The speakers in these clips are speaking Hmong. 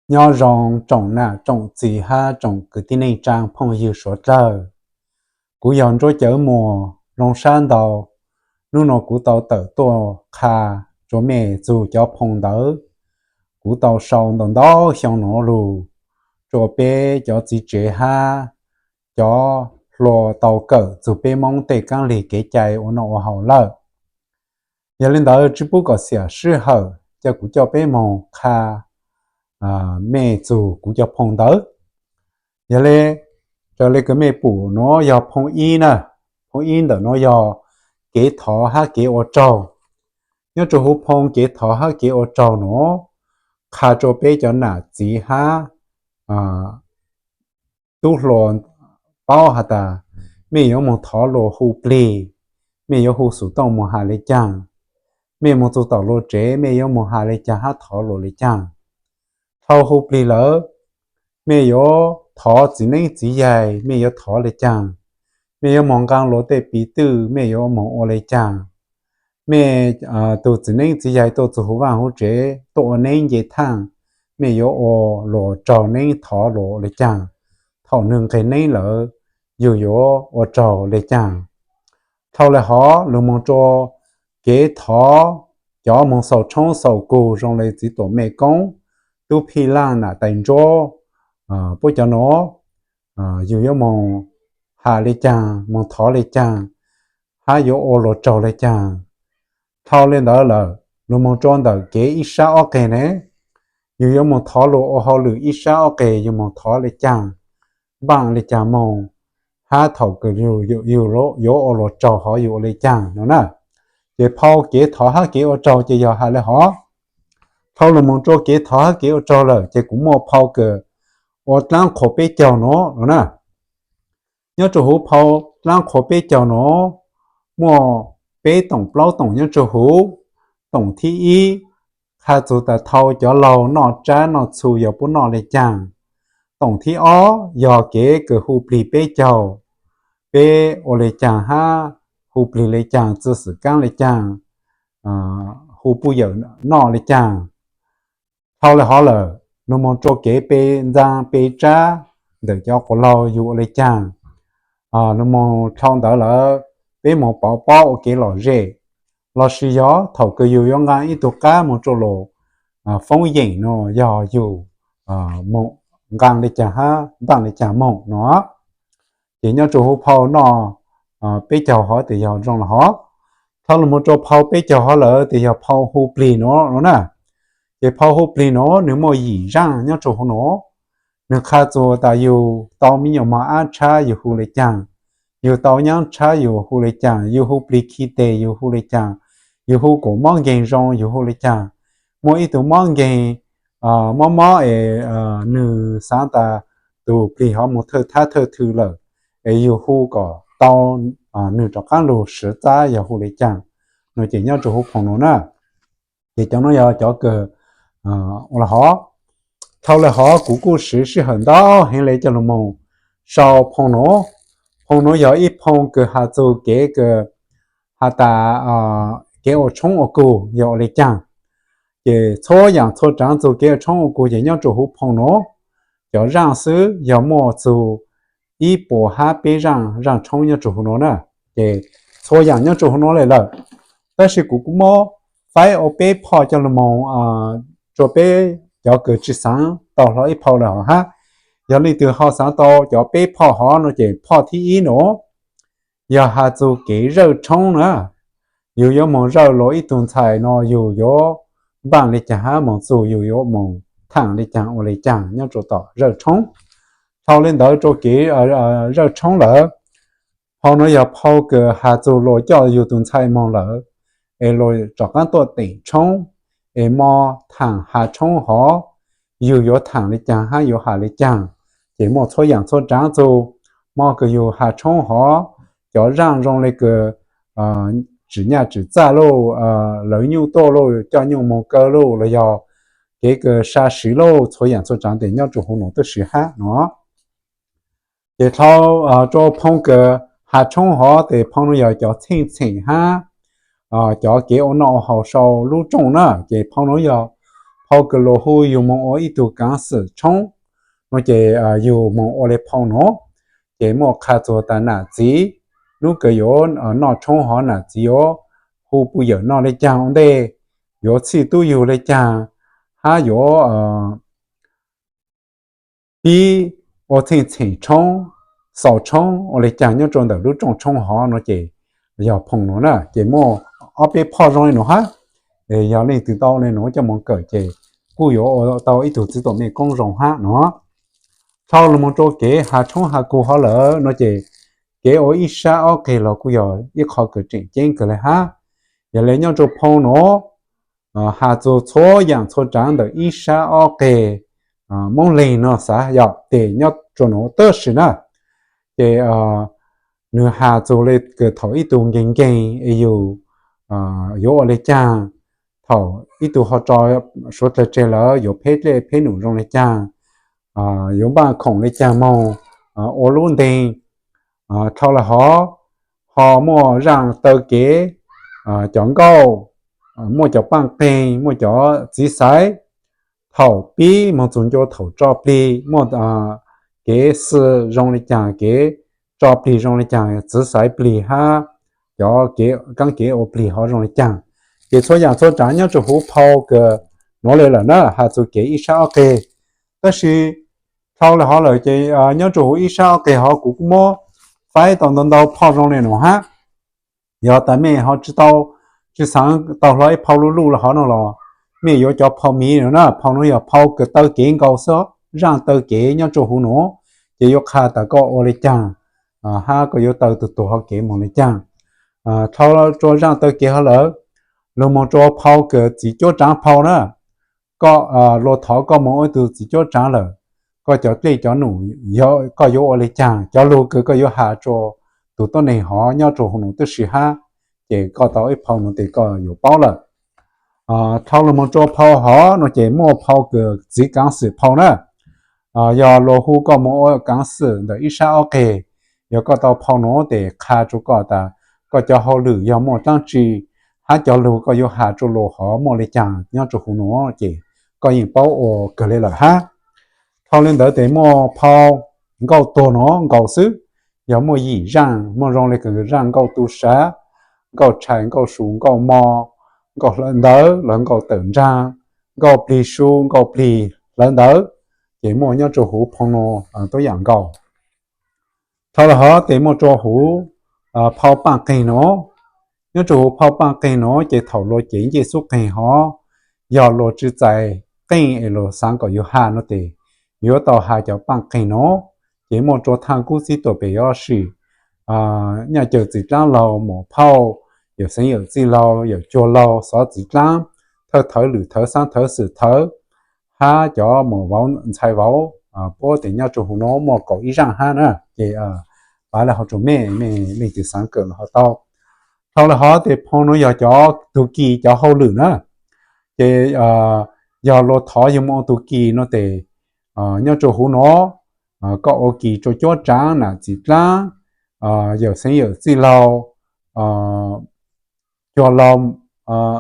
Nyob zoo tsoom nam tsoom txiv hab tsoom kwv tij neej tsaa phooj ywg suav dlawg. Kuv yog Ntsuab Cawv Muas, zoo sab ntau. Hnub no kuv tau tawm tuaj qha rua mej txug cov phoo ntawv kuv tau sau ntau ntau xyoo nuav lug rua peb cov txiv tsev hab cov hluas tau kawm txug peb Moob tej kaab lig kev cai ua noj ua haus lawm. Yog le ntawd tsi pub kom xiam sij hawm, ca kuv coj peb moog qha mej txug kuv cov phoo ntawv. Yog le, raws le kws mej pum nuav yog phoo ib na, phoo ib ntawm nuav yog kev thov hab kev ua tsaug. Nyob rua huv phoo kev thov hab kev ua tsaug nuav, qha rua peb cov nam txiv hab tub hluas paub has tas mej yuav moog thov luas hu plig, mej yuav hu xuv tooj moog has le caag, mej moog txug tom luas tsev mej yuav moog has le caag hab thov luas le caag. Dhau hu plig lawm, mej yuav thov txiv neeb txiv yaig mej yuav thov le caag, mej yuav moog nqaa luas tej piv twj mej yuav moog ua le caag, mej tug txiv neeb txiv yaig tuaj txug huv vaaj huv tsev tuaj ua neeb nce thaaj, mej yuav ua luas raug neeb thov luas ua le caag. Thaum nwg nqeg neeb lawm, yug yuav ua raug le caag. Dhau le hov lug moog rua kev thov cov moog xaus tshoob xaus kug zoo le txiv tuam mej koob, tub phij laaj nam tais ntsuab, puab cov nuav, yug yuav moog has le caag, moog thov le caag, hab yuav ua luas raug le caag. Dhau le ntawd lawm, lug moog rua ntawm kev ib sab ob qeg ne, yug yuav moog thov luas ua hauj lwm ib sab ob qeg yug moog thov le caag, npaaj le caag moog, hab thaum kws yug yuav ua luas raug hov yug ua le caag no na. Ces phau kev thov hab kev ua tsaug ces yog has le hov. Dhau lug moog rua kev thov hab kev ua tsaug lawm ces kuv muaj phau kws ua dlaab qhuas peb caug nuav no na. Nyob rua huv phau dlaab qhuas peb caug nuav, muaj peb toom plaub toom nyob rua huv. Toom thib ib, qha txug tas dhau cov laug noj tsab noj txhu yog puab noj le caag. Toom thib ob yog kev kws hu plig peb caug, peb ua le caag hab hu plig le caag, txwv xwm kaab le caag, hu puj yawm noj le caag. Dhau le hov lawm, lug moog rua kev pe ntxaa pe tsab ntawm cov quas laug yug ua le caag. Lug moog dhau ntawd lawm, peb moog pauv paub ua kev lom zem, lossis yog thaum kws yug yuav nqaa ib tug qab moog rua luas foob yeem no yog yug nqaa le caag hab npaaj le caag moog no. Ces nyob rua huv phau noj peb caug hov tes yog zoo le hov. Dhau lug moog rua phau peb caug hov lawm tes yog phau hu plig no no na. Ces phau hu plig no nwg muaj yim zaaj nyob rua huv no. Nwg qha txug tas yug tau me nyuam mog ab tshab yug hu le caag, yug tau nyaab tshab yug hu le caag, yug hu plig khi tes yug hu le caag, yug hu kuas mob nkeeg zoo yug hu le caag. Muaj ib tug mob nkeeg, mob mob es nwg xaav tas tug plig hov moog thawj thab thawj thw lawm, es yug hu kom tau nwg rov qaab lug siv txab yog hu le caag no ces nyob rua huv phoo no na. Ces cov nuav yog cov kws ua le hov. Dhau le hov kuv kuj siv sij hawm ntau heev le coj lug moog sau phoo no. Phoo no yog ib phoo kws has txug kev kws has tas kev ua tshoob ua kug yog ua le caag. Ces txhua yaam txhua tsaav txug kev ua tshoob ua kug ces nyob rua huv phoo no. Cov zaaj xwb yog muaj txug ib puas hab peb zaaj, zaaj tshoob nyob rua huv no na. Ces txhua yaam nyob rua huv no le lawm, tab sis kuv kuj muab faib ua peb phom coj lug moog rua peb cov kws tsi xaav tau hlo ib phau le hov hab. Yog leej twg ho xaav tau cov peb phom hov no ces phom thib ib no yog has txug kev zawj tshoob na. Yug yuav moog zawj luas ib tug ntxhais no yug yuav npaaj le caag hab moog txug yug yuav moog thaam le caag ua le caag nyob rua tom zawj tshoob. Dhau le ntawd rua kev zawj tshoob lawm, phau no yog phau kws has txug luas coj yug tug ntxhais moog lawm, es luas rov qaab tuaj teem tshoob, es moog thaam has tshoob hov, yug yuav thaam le caag hab yuav has le caag. Ces muaj txhua yaam txhua tsaav txug, moog kws yug has tshoob hov, cov zaaj zoo le kws tsim nyaj tsim txaj lauj, lawv nyuj tuaj lauj, coj nyuj moog kaw lauj, los yog kev kws sa siv lauj, txhua yaam txhua tsaav tes nyob rua huv no tuab si hab no. Ces dhau rua phoo kws has tshoob hov tes phau no yog cov txheej txheem hab cov kev ua noj ua haus sau lub rooj na. Ces phau no yog phau kws luas hu yug moog ua ib tug kaav xwm tshoob no ces yug moog ua le phau nuav, ces muaj qha txug tas nam txiv, nub kws yuav noj tshoob hov nam txiv yuav hu puj yawm noj le caag ua ntej, yuav txhij tub yug le caag, hab yuav pib ua txheej txheem tshoob, xaus tshoob ua le caag nyob rua ntawm lub rooj tshoob hov no ces yog phau nuav na. Ces muaj ob peb phau zoo le nuav hab, yog leej twg tau le nuav coj moog kawm ces kuj yuav ua tau ib tug txiv tuam mej koob zoo hab nuav. Dhau lug moog rua kev has tshoob has kug hov lawm no ces kev ua ib sab ob qeg los kuj yog ib qho kws tseem ceeb kawg le hab. Yog le nyob rua phau nuav has txug txhua yaam txhua tsaav ntawm ib sab ob qeg Moob Leeg no xav yog tes nyob rua nuav tab sis na, ces nwg has txug le kws thaum ib tug nkeeg nkeeg es yug yuav ua le caag, thaum ib tug ho tso suav dlawg tseg lawm yuav pheb dlej pheb num zoo le caag, yuav npaj khoom le caag moog ua lub nteeg. Dhau le hov, ho muaj zaaj taw kev, cov nkauj, muaj cov paaj qeeg, muaj cov txiv xaiv. Thaum pib moog txug ncua thaum tso plig muaj kev xwm zoo le caag, kev tso plig zoo le caag, txiv xaiv plig hab cov kaab kev ua plig hov zoo le caag. Ces txhua yaam txhua tsaav nyob rua huv phau kws nuav le lawm na, has txug kev ib sab ob qeg. Tab sis dhau le hov lawm ces nyob rua huv ib sab ob qeg hov kuv kuj muab faib tau ntau ntau phau zoo le nuav hab. Yog tas mej ho tsi tau, tsi xaav tau hlo ib phau luj luj le hov no los mej yuav cov phau miv no na. Phau nuav yog phau kws taw kev nkaus xwb, zaaj taw kev nyob rua huv nuav, ces yuav qha tas koj ua le caag hab koj yuav taw tug tug hov kev moog le caag. Dhau rua zaaj taw kev hov lawm, lug moog rua phau kws txiv cuab tsaav phau na. Koj luag thov koj moog ua tug txiv cuab tsaav lawm, koj cov dlej cov num, koj yuav ua le caag, cov lug kws koj yuav has rua tug tuab neeg hov nyob rua huv nuav tub si hab, ces koj tau ib phau nuav tes koj yuav paub lawm. Dhau lug moog rua phau hov no ces muaj phau kws txiv kaav xwm phau na. Yog luag hu koj moog ua kaav xwm ntawm ib sab ob qeg, yog koj tau phau nuav tes qha rua koj tas koj cov hauj lwm yog muaj dlaab tsi, hab cov lug koj yuav has rua luag hov muaj le caag nyob rua huv nuav ces koj yeej paub ua kawg le lawm hab. Dhau le ntawd tes muaj phau nkauj tuag nuav nkaus xwb, yog muaj yim zaaj, muaj zoo le kws zaaj nkauj tu sav, nkauj tshais, nkauj su, nkauj mo, nkauj hlawv ntawv los nkauj tawm nraag, nkauj plig su, nkauj plig hlawv ntawv, ces muaj nyob rua huv phau nuav tuab yaam nkaus. Dhau le hov tes muaj rua huv phau paaj qeeg nuav. Nyob rua huv phau paaj qeeg nuav ces thaum luag cev ncej xub qeeg hov, yog luag tsi txais qeej es luag xaav kom yug has no tes yuav tau has cov paaj qeeg nuav. Ces muaj rua thaaj kub txib tuam pem yuav sim, nyaj cawm txiv dlaab laug, muam phauj, yawm xeev yawm txij laug, yawm cuag laug, xov txiv dlaab, thawj thawv lwm thawv xaab thawv xwm thawv, hab cov muam vauv ntxhais vauv puab tes nyob rua huv nuav muaj kaum ib zaaj hab na. Ces pav le hov rua mej, mej leej twg xaav kawm los ho tau. Dhau le hov tes phau nuav yog cov tug kis cov hauj lwm na. Ces yog luag thov yug moog ua tug kis no tes nyob rua huv nuav, koj ua kis rua cuab tsaav, nam txiv dlaab, yawm xeev yawm txij laug, cuag laug,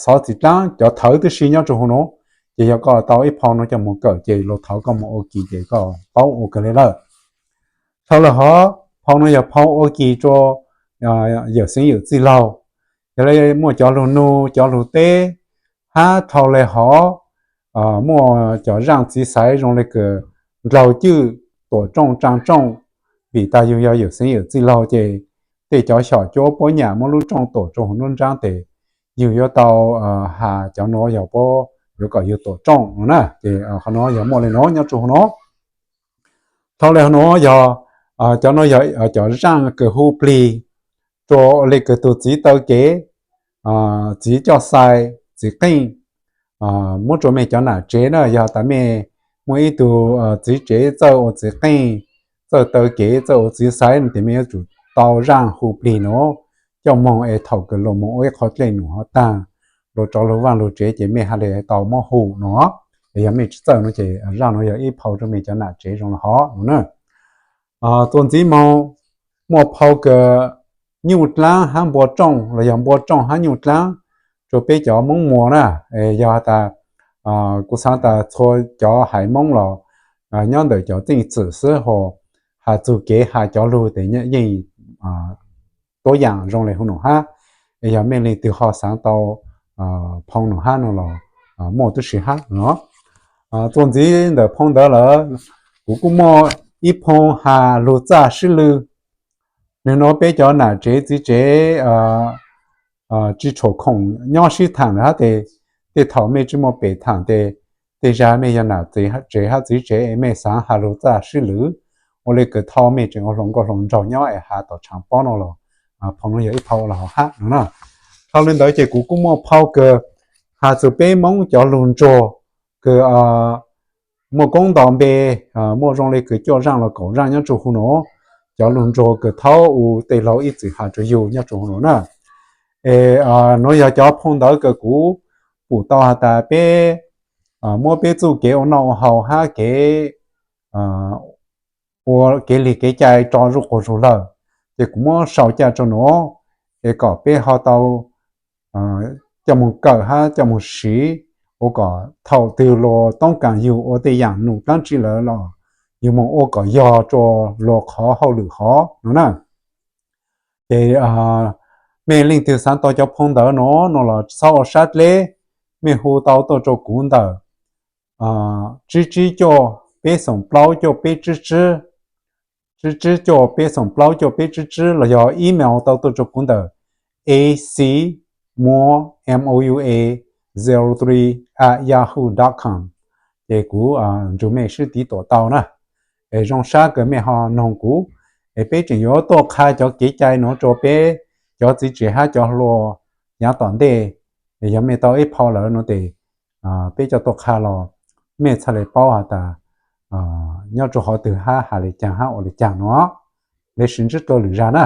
xov txiv dlaab, cov thawv tub si nyob rua huv nuav. Ces yog koj tau ib phau nuav coj moog kawm ces luag thov koj moog ua kis ces koj paub ua kawg le lawm. Dhau le hov, phau nuav yog phau ua kis rua yawm xeev yawm txij laug. Yog le muaj cov lug nug cov lug teb, hab dhau le hov muaj cov zaaj txiv xaiv zoo le kws ndlaug cwj, tuam rooj tsaa rooj, vim tas yug yog yawm xeev yawm txij laug ces tej cov xyom cuab puab nyam muab lub rooj tuam rua huv nruab nraab tes yug yuav tau has cov nuav yog puab yuav kom yug tuam rooj no na. Ces qhov nuav yog muaj le nuav nyob rua huv nuav. Dhau le hov nuav yog, cov nuav yog cov zaaj kws hu plig rua le kws tug txiv taw kev, txiv coj xais, txiv qeej, muab rua mej cov nam tsev na. Yog tas mej muaj ib tug txiv tsev txawj ua txiv qeej, txawj taw kev, txawj ua txiv xaiv no tes mej yuav tsum tau zaaj hu plig nuav coj moog es thaum kws luag moog ua ib qho dlej num hov taag, luag rov lug vaaj lug tsev ces mej ha le tau muab hu no. Es yog mej tsi txawj no ces zaaj nuav yog ib phau rua mej cov nam tsev zoo le hov no na. Txuas ntxiv moog, muaj phau kws nyuj dlaab hab npua rooj los yog npua rooj hab nyuj dlaab rua peb cov Moob Muas na. Yog tas Kuv xaav tas txhua cov haiv Moob los nyob ntawm cov txeej txwm xwb ho has txug kev has cov lug tes yeej tuab yaam zoo le hu nua hab. Es yog mej leej twg ho xaav tau phoo nua hab no los muaj tub si hab no. Txuas ntxiv ntawm phoo ntawd lawm, kuv kuj muaj ib phoo has lug txaj sib lw. Nwg nua peb cov nam tsev txiv tsev tsi tshuam khoom nyob sib thaam lawm hab tes, tej thaum mej tsi muaj pem thaam tes, tej zag mej yog nam tsev hab txiv tsev es mej xaav has lug txaj sib lw, ua le kws thau mej tseem ua hluas nkauj hluas nraug nyob es has tom tshaav pob no los, phoo nua yog ib phoo los hab no na. Dhau le ntawd ces kuv kuj muaj phau kws has txug peb Moob cov lug ntsuag kws muaj koob nto npe, muaj zoo le kws cuaj zaaj los kaum zaaj nyob rua huv nua, cov lug ntsuag kws thaub u tej laug ib txwm has rua yug nyob rua huv nua na. Es nua yog cov phoo ntawd kws kuv pum tau has tas peb muab peb txuj kev ua noj ua haus hab kev ua kev lig kev cai tso zuj quas zug lawm, ces kuv muab sau ca rua nua es kom peb ho tau coj moog kawm hab coj moog siv, ua kom thaum twg luas toob kaas yug ua tej yaam num dlaab tsi lawm los yug moog ua kom yog rua luas qhov hauj lwm hov no na. Ces mej leej twg xaav tau cov phoo ntawd nua no los txhob ua sab dleb, mej hu tau tuaj rua kuv ntawm tsib tsib cuaj peb xoom plaub cuaj peb tsib tsib, tsib tsib cuaj peb xoom plaub cuaj peb tsib tsib los yog email tau tuaj rua kuv ntawm A C Mua, M O U A zero three at yahoo dot com. Ces kuv nrug mej sib tiv tuam tau na. Es zoo sab kws mej ho noog kuv, es peb tseem yuav tuaj qha cov kev cai nuav rua peb cov txiv tsev hab cov hluas yaav tom ntej. Es yog mej tau ib phau lawm no tes peb coj tuaj qha los mej txhaj le paub has tas nyob rua qhov twg hab has le caag hab ua le caag nua. Le sib ntsib dlua lwm zag na.